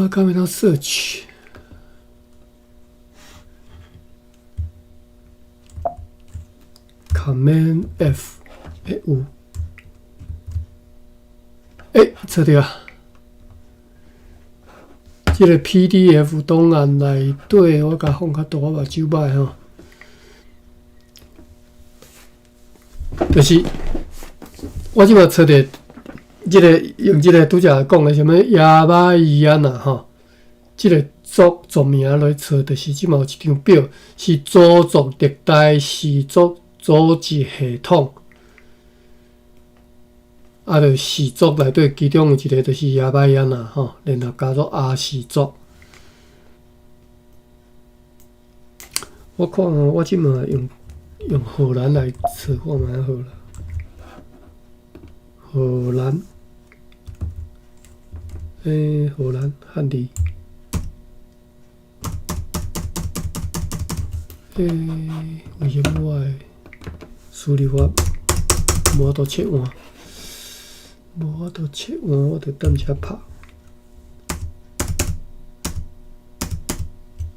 我敢會當 search。Command F，有，找著啊！這个 PDF 檔案內底，我共放較大，我目睭歹吼。就是我這擺找著這个用這个拄才講的啥物亞馬伊安那吼，這个族族名來找，就是這擺有一張表，是祖族歷代氏族組織系統。啊，就氏族內底，其中有一个就是亞馬伊安那吼，然後加做阿氏族。我看我這擺用荷蘭來找看覓好啦。荷蘭，荷蘭漢字，為什麼我的輸入法無法度切換？無法度切換，我就踮遮拍。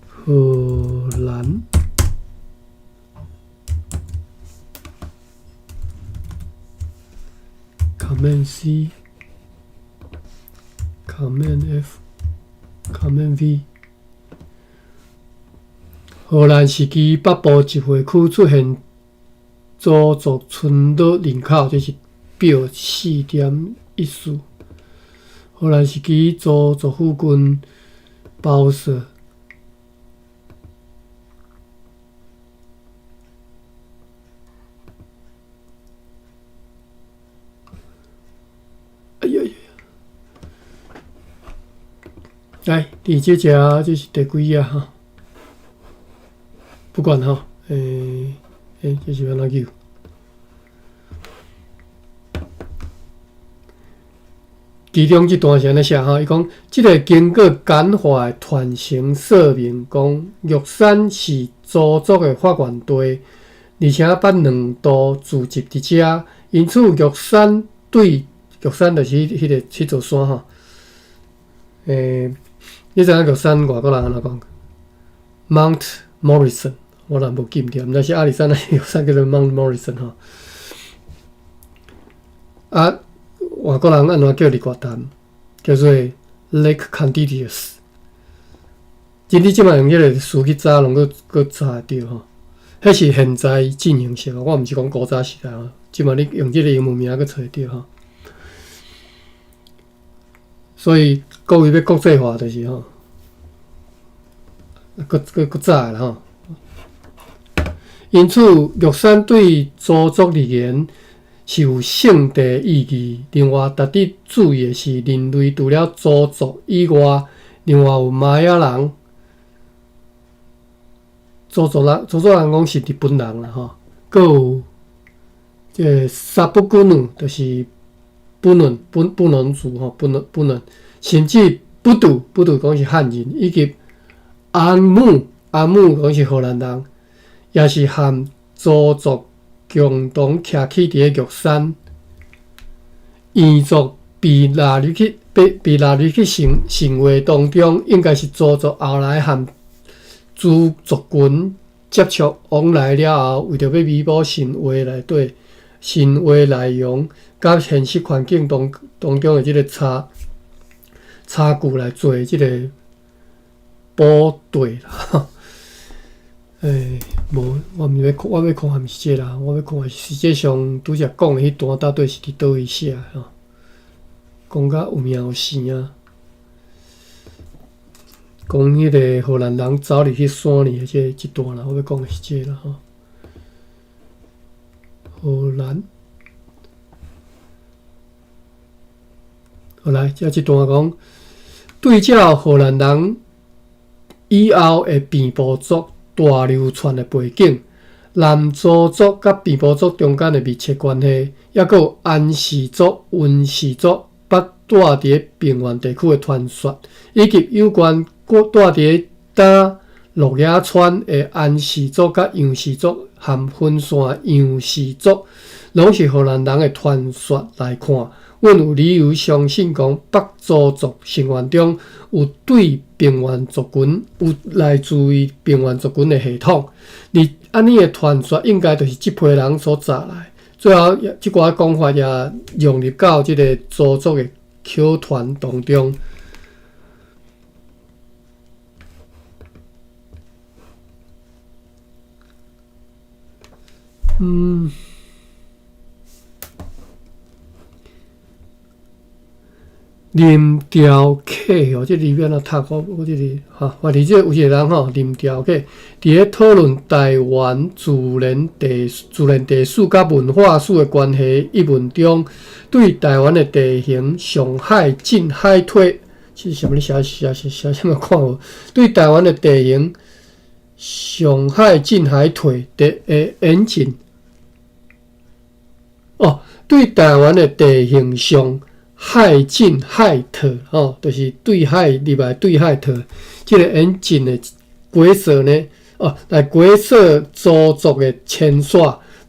荷蘭。Command C，Command F，Command V。荷蘭時期北部集會區出現祖族村落人口，這是表4.14。荷蘭時期祖族附近包說。哎呀呀！來，佇這隻這是第幾頁哈？不管吼，這是按怎叫？其中這段是按呢寫吼，伊講這个經過簡化的傳承說明，講玉山是鄒族的發源地，而且捌兩度聚集佇遮，因此玉山對玉山就是彼个彼座山吼。你知影玉山外國人按怎講？Mount Morrison，我若無記毋著，毋知是阿里山還是玉山叫做 Mount Morrison 吼。啊，外國人按怎叫日月潭？叫做 Lake Candidius。真你這擺用彼个詞去查，攏閣查會著吼。彼是現在進行式，我毋是講古早時代吼。這擺你用這个英文名閣找會著吼。所以各位欲國際化就是吼，閣早的啦吼。因此，玉山對鄒族而言是有聖地意義。另外，值得注意的是，人類除了鄒族以外，另外有瑪雅人、鄒族人、鄒族人講是日本人啦吼，閣有這个薩布古努，就是布農布農族吼，布農，甚至不杜不杜講是漢人，以及阿姆講是荷蘭人，也是和鄒族共同徛起佇个玉山。彝族被納入去神話當中，應該是鄒族後來和諸族群接觸往來了後，為著欲彌補神話內底神話內容佮現實環境當中的這个差距來做這个補對啦。無，我毋是欲看，我欲看的毋是這啦，我欲看的是實際上拄才講的彼段到底是佇佗位寫的吼，講甲有名有姓啊，講彼个荷蘭人走入去山裡的這段啦，我欲講的是這啦吼。荷蘭，好來，這段講對照荷蘭人以後的平埔族大流傳的背景，南鄒族佮平埔族中間的密切關係，抑閣有安氏族、溫氏族捌住佇平原地區的傳說，以及有關住佇丹鹿野川的安氏族佮楊氏族和分散楊氏族，攏是荷蘭人的傳說來看，阮有理由相信講，北鄒族成員中有對平原族群有來自於平原族群的血統，而按呢的傳說應該就是這批人所紮來。最後，這寡講法也融入到這个鄒族的口傳當中。林朝客哦，這字欲按怎讀？我我這裡哈，反正這有一个人吼，林朝客佇咧討論臺灣自然地史佮文化史的關係一文中，對臺灣的地形上海進海退，這是啥物？寫寫寫寫啥物看無？對臺灣的地形上海進海退的演進，哦，對臺灣的地形上。海進海退，吼，就是對海入來對海退，這个演進的假說呢，哦，來假說鄒族的遷徙，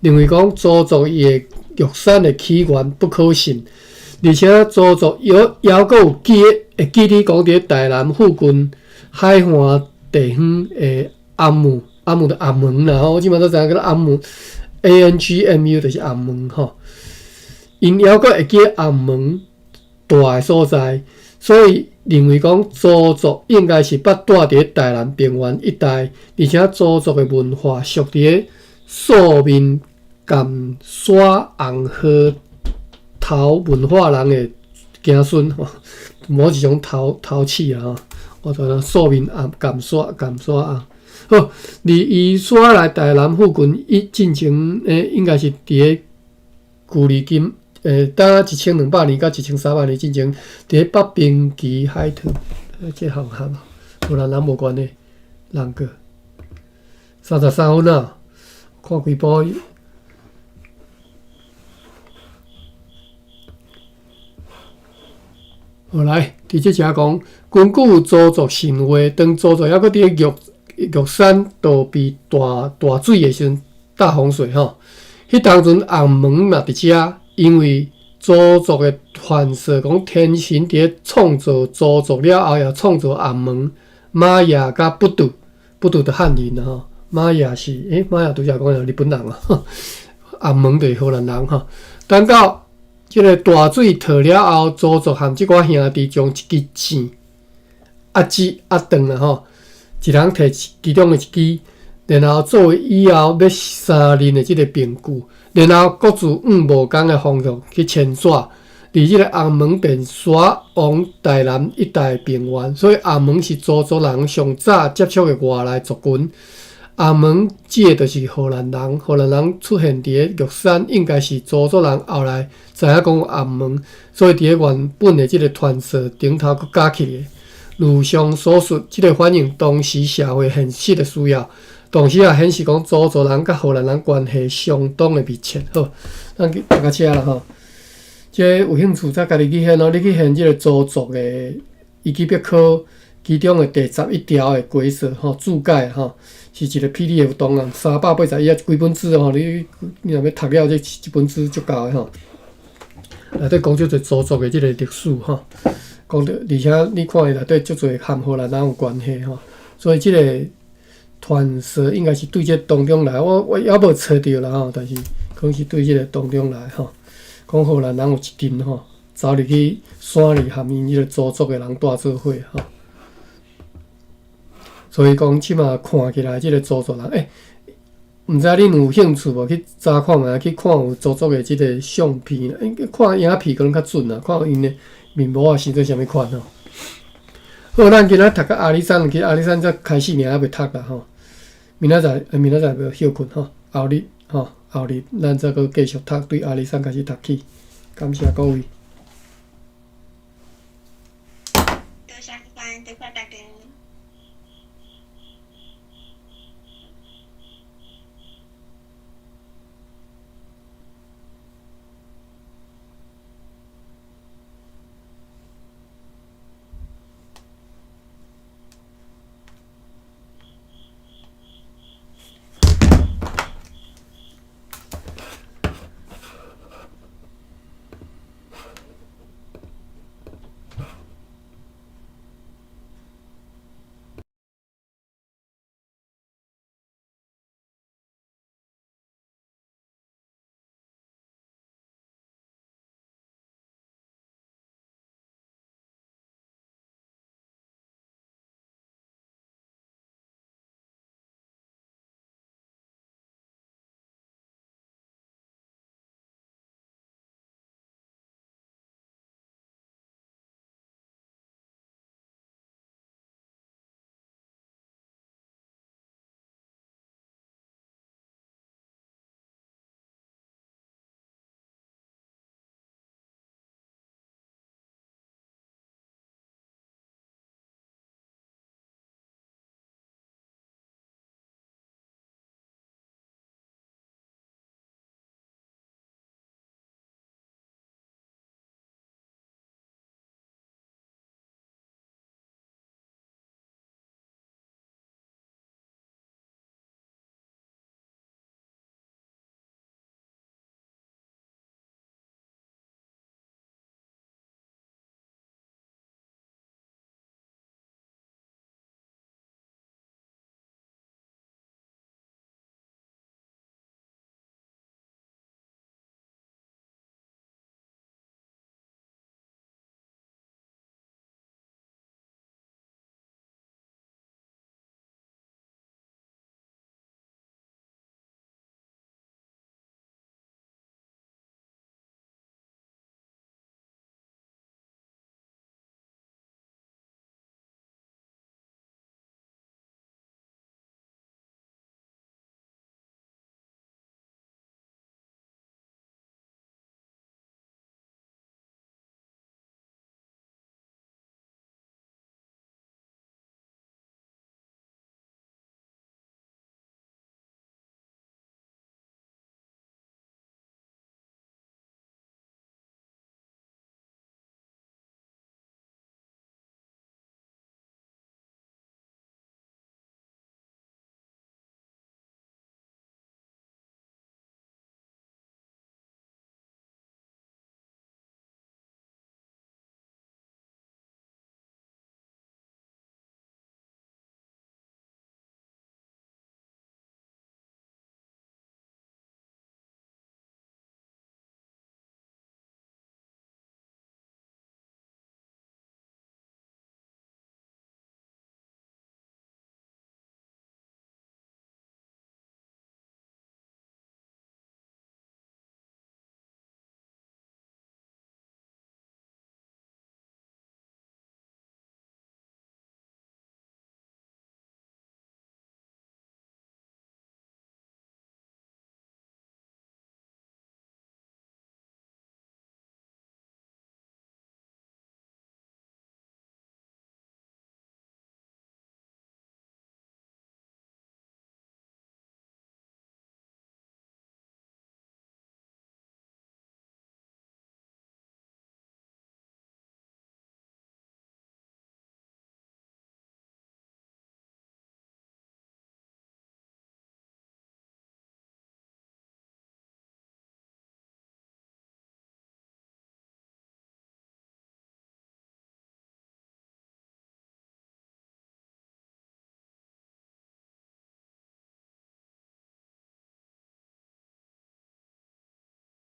認為講鄒族伊的玉山的起源不可信，而且鄒族猶猶閣有記憶，會記得講佇咧台南附近海岸地方的紅毛，紅毛就紅毛啦，吼，我這擺才知影叫做紅毛，A N G M U 就是紅毛吼，𪜶猶閣會記得紅毛。蹛的所在，所以認為講鄒族應該是捌蹛佇咧台南平原一帶，而且鄒族的文化屬佇咧素面甘沙紅河頭文化人的子孫，某一種陶器啊，吼，我知影素面紅甘沙甘沙啊。好，而伊徙來台南附近，伊進前應該是佇咧舊曆金。搭1200年到1300年進前，佇咧北平期海豚，這項合荷蘭人無關係，人個33分啊，看幾部。好來，佇這遮講，根據鄒族神話，當鄒族猶閣佇咧玉玉山躲避大大水的時陣，大洪水吼，彼當陣紅毛嘛佇遮。因為鄒族的傳說講，天神佇咧創造鄒族了後，也創造紅毛、瑪雅佮不杜，不杜就漢人啦吼。瑪雅是，瑪雅拄才講的日本人啊，紅毛就是荷蘭人吼。等到這个大水退了後，鄒族和這寡兄弟將一支箭壓折壓斷啦吼，一人提其中的一支，然後作為以後欲相認的這个憑據。然後各自往無仝的方向去遷徙，而這个紅毛便徙往台南一帶平原，所以紅毛是鄒族人上早接觸的外來族群。紅毛指的就是荷蘭人，荷蘭人出現佇咧玉山，應該是鄒族人後來知影講有紅毛，所以佇咧原本的這个傳說頂頭閣加起來。如上所述，這个反映當時社會現實的需要。同時也顯示講，鄒族人佮荷蘭人關係相當的密切。好，咱去讀到遮啦吼。這有興趣再家己去翻哦。你去翻這个鄒族的維基百科其中的第11條的解說吼，注解吼，是一个 PDF 檔案，381頁，規本書吼。你若欲讀了，這一本書足夠的吼。內底講足濟鄒族的這个歷史吼，講著而且你看伊內底足濟和荷蘭人有關係吼，所以這个。傳說應該是對這當中來，我猶無揣著啦吼，但是可能是對這个當中來吼。講荷蘭人有一陣吼，走入去山裡和𪜶彼个鄒族的人蹛做伙吼。所以講，這馬看起來這个鄒族人，毋知恁有興趣無？去查看覓，去看有鄒族的這个相片，看影片可能較準啦，看𪜶的面貌啊，生做啥物款吼。好，咱今仔讀到阿里山，其實阿里山才開始爾，猶未讀啦吼。明仔載，明仔載欲歇睏吼，後日吼，後日咱再閣繼續讀，對阿里山開始讀起。感謝各位。多謝各位，多謝大家。